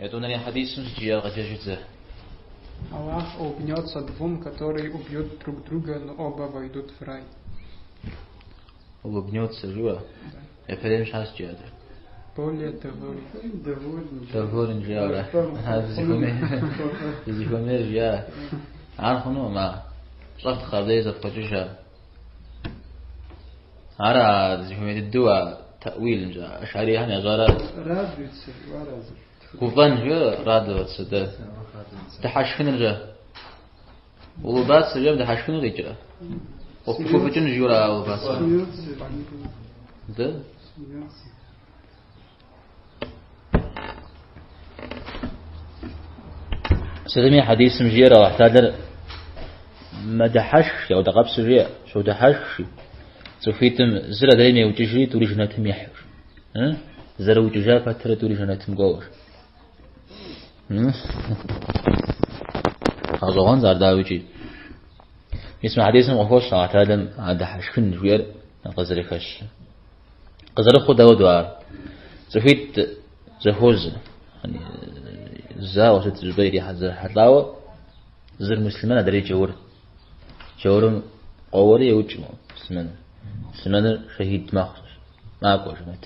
Етӏуанэрей хьэдисым сыт жиӏэр къеджэжыт зэ? Аллах улыбнется двум, которые убьют друг друга, но оба войдут в рай. Улыбнется, жиӏэ. Да. Япэрейм щхьэ сыт жиӏэр? Более доволен. Доволен. Доволен жиӏэурэ. Зыхуэмейр жиӏа. Ар хъунукъым, а. Щӏэфтхъэ абдеж зэфхъуэкӏыж ар. Ар а зыхуэмей дыдэу а тэӏуилымкӏэ, ашарийхэм ящӏара. Радуется, аразы. Гуфӏэн жиӏэ, радоваться, да. Дыхьэшхыныр-щэ. Улыбаться жиӏэм дыхьэшхыныр къикӏрэ? Къыпыгуфӏыкӏын жиӏэурэ улыбаться. Смеется. Да? Смеется. Сытми хьэдисым жиӏэр Алыхь Тэхьэлэр мэдыхьэшх, яудэкъэпсу жиӏэ, щодыхьэшх. Цӏыхуитӏым зыр адрейм еукӏыжри, тӏури жэнэтым ихьэу. Зэрыукӏыжа пэтрэ тӏури жэнэтым кӏуэуэ. Гъэщӏэгъуэнщ ар дауикӏи. Мис мы хьэдисым къыхощ Алыхь Тэхьэлэм а дыхьэшхын жиӏэр къызэрыхэщ. Къызэрыхъур дауэдэу ар? Цӏыхуитӏ зэхуозэ. Зауэ сыт зыщӏыпӏэ ирихьэлӏауэ, зыр муслъымэн, адрей джаур. Джаурым къоуэри еукӏ муслъымэныр. Муслъымэныр шэхид мэхъу, макӏуэ жэнэт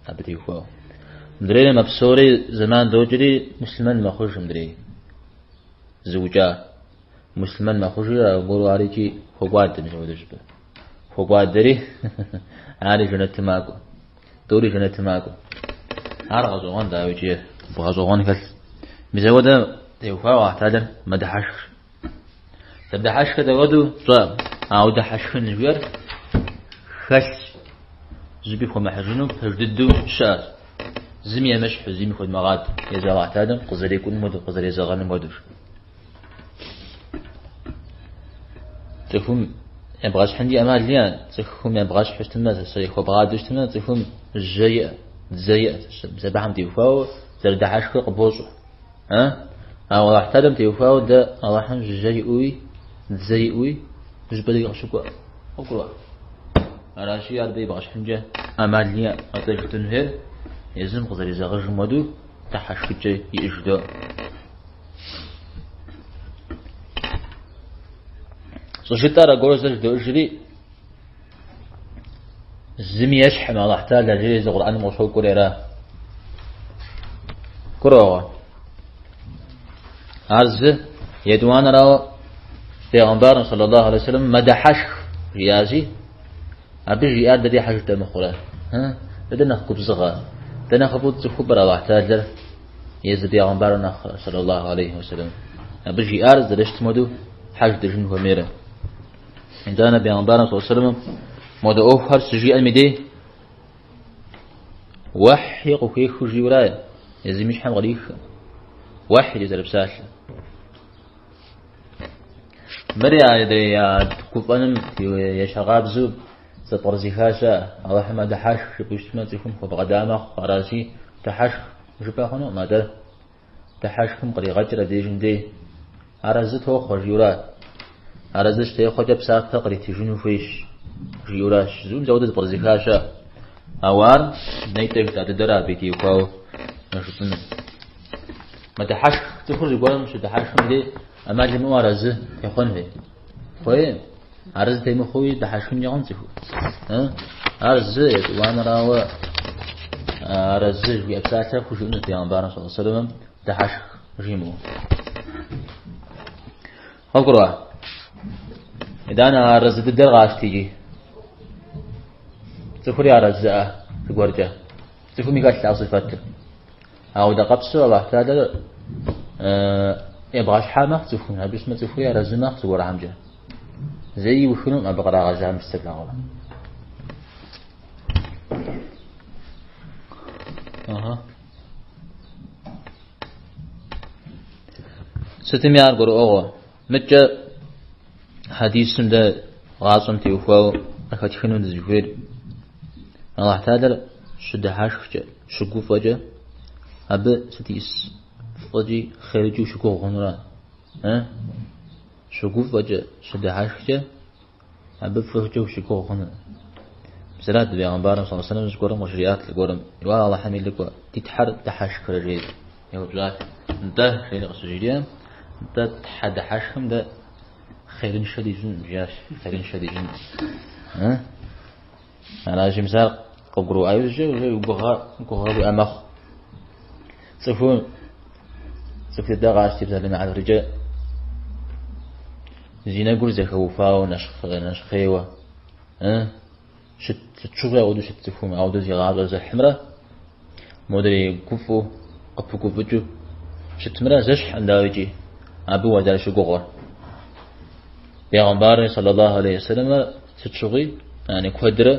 абы теухуауэ. Мыдрейр мэпсэури зэман докӏри муслъымэн мэхъуж мыдрей зыукӏар. Муслъымэн мэхъужри аргуэру ар икӏи хокӏуадэ мис апхуэдэ щӏыпӏэ. Хокӏуадэри, ари жэнэтым макӏуэ. Тӏури жэнэтым макӏуэ. Ар гъэщӏэгъуэн дауикӏи, гъэщӏэгъуэн хэлъ. Мис апхуэдэ теухуауэ Алыхь Тэхьэлэр мэдыхьэшх. Зэрыдыхьэшхыр дауэдэу тщӏэ, ауэ дыхьэшхын жиӏэр хэлъщ. Зыщӏыпӏи хуэмыхьыжыну пэж дыдэу щыӏэщ. Зыми емыщхьу, зыми хуэдмыгъадэ. Езы Алыхь Тэхьэлэм къызэрекӏуным хуэдэу, къызэрезэгъэным хуэдэущ. Цӏыхум ебгъэщхьынкӏи ӏэмал иӏэ, цӏыхум ебгъэщхьу щытмэ, хуэбгъадэу щытмэ, цӏыхум жьэ иӏэ, дзэ иӏэ, мис абыхэм теухуауэ зэрыдыхьэшхыр къыбощӏэ. Ауэ Алыхь Тэхьэлэм теухуауэ дэ Алыхьым жьэ иӏэуи, дзэ иӏэуи зыщӏыпӏэ деж къыщыкӏуэ. Къыкӏуэ. Аращи, ар дэ ебгъэщхьынкӏэ ӏэмал иӏэ, атӏэ жытӏэн хуейр езым къызэрезэгъыжым хуэдэу дыхьэшхыкӏэ иӏэж жыдоӏэ. Щӏыжытӏэр аргуэру зэ жыдоӏэжри, зыми ещхьым Алыхь Тэхьэлэ жери езы Къурӏэным къыщокӏуэри ара. Гурыӏуэгъуэ. Ар зы етӏуанэрауэ Пейгъэмбарым саллаллаху алейхи вассалам мэдыхьэшх жиӏащи, абы жиӏар дэри щхьэ жытӏэ мыхъурэ? Дэ дынэхъ губзыгъэ, дэ нэхъыфӏу тцӏыхуу пӏэрэ Алыхь Тэхьэлэр езы Пейгъэмбарым нэхърэ, саллаллаху алейхи вассалам. Абы жиӏар зэрыщытым хуэдэу щхьэ жытӏэжын хуэмейрэ? Итӏанэ Пейгъэмбарым саллаллаху алейхи вассалам модэ ӏуэхухэр щыжиӏэм и дей уэхьи къыхуехыу жиӏэура, езым и щхьэм кърихым. Уэхьи зэрыпсалъэ. Мыри адрей гуфӏэным ещхьыркъабзэу зэпкърызыха щыӏэ. Алыхьым мэдыхьэшх жыпӏэу щытмэ, цӏыхум хуэбгъэда мэхъу. Аращи, дыхьэшх жыпӏэ хъунукъым, атӏэ дыхьэшхым къригъэкӏыр абдежым дей арэзы тохъуэ жиӏэура. Арэзы щытехъуэкӏэ псапэ къритыжыну хуейщ жиӏэуращ. Зыӏум зэуэдэ зэпкърызыха щыӏэ. Ауэ ар нетӏэ жытӏа дыдэра абы теухуауэ жыпӏэну. Мэдыхьэшх, цӏыхур зыгуэрым щыдыхьэшхым дей ӏэмал имыӏэу арэзы техъуэн хуей. Хуей, арэзы темыхъуи дыхьэшхынкӏэ хъун цӏыхур. Ар зы етӏуанэрауэ арэзы жиӏэ псалъэр хужыӏэнут Пейгъэмбарым саллаллаху алейхи вассалам дыхьэшх жимыӏэу. Къывгурыӏуа? Итӏанэ арэзы дыдэр къащти икӏи. Цӏыхури арэзыӏэ зыгуэркӏэ. Цӏыхуми хэлъ ар сыфэтыр. Ауэ дэкъэпсу Аллахь Тэхьэлэр ебгъэщхьа мэхъу цӏыхум, абы щытмэ цӏыхури арэзы мэхъу зыгуэрхэмкӏэ. Зэи иухынукъым абы кърагъэжьам псэлъэгъуэр. Ага. Сытми ар гурыӏуэгъуэ. Мыткӏэ хьэдисым дэ гъащӏэм теухуауэ къыхэтхыну дызыхуейр. Аллахь Тэхьэлэр щыдыхьэшхкӏэ, щыгуфӏэкӏэ, абы сыт ис фӏыкӏи хъеркӏи ущыгугъ хъунура? Щыгуфӏэкӏэ, щыдыхьэшхкӏэ, абы фӏыкӏэ ущыгугъ хъуну. Мис арат Пейгъэмбарым саллаллаху алейхи вассалам зыгуэрым къыжриӏат зыгуэрым, Уа Аллахьым и лӏыкӏуэ, ди Тхьэр дыхьэшхрэ жери. Еупщӏат. Нтӏэ, жери къыщыжриӏэм, нтӏэ, Тхьэ дыхьэшхым дэ хъерыншэ дищӏынкъым, жиӏащ, хъерыншэ дищӏынкъым. Аращи, мис ар къыбгурыӏуа иужькӏэ уже уи гугъэ, гугъэ уиӏэ мэхъу. Цӏыху, цӏыху дыдэ къащти псалъэм и хьэтыркӏэ зи нэгур зэхэуфауэ, нэщхъейуэ, щыт, сыт щыгъуи ауэдэу щыт цӏыхум, ауэдэу зи гъащӏэр зыхьымрэ, модрей гуфӏэу, къыпыгуфӏыкӏыу щытымрэ зэщхькъым дауэ икӏи, абы уазэрыщыгугъыр. Бегъымбарри саллаллаху алейхи вассаламэ сыт щыгъуи, яни куэдрэ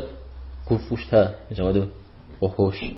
гуфӏэу щыта, мис ауэдэу къыхощ.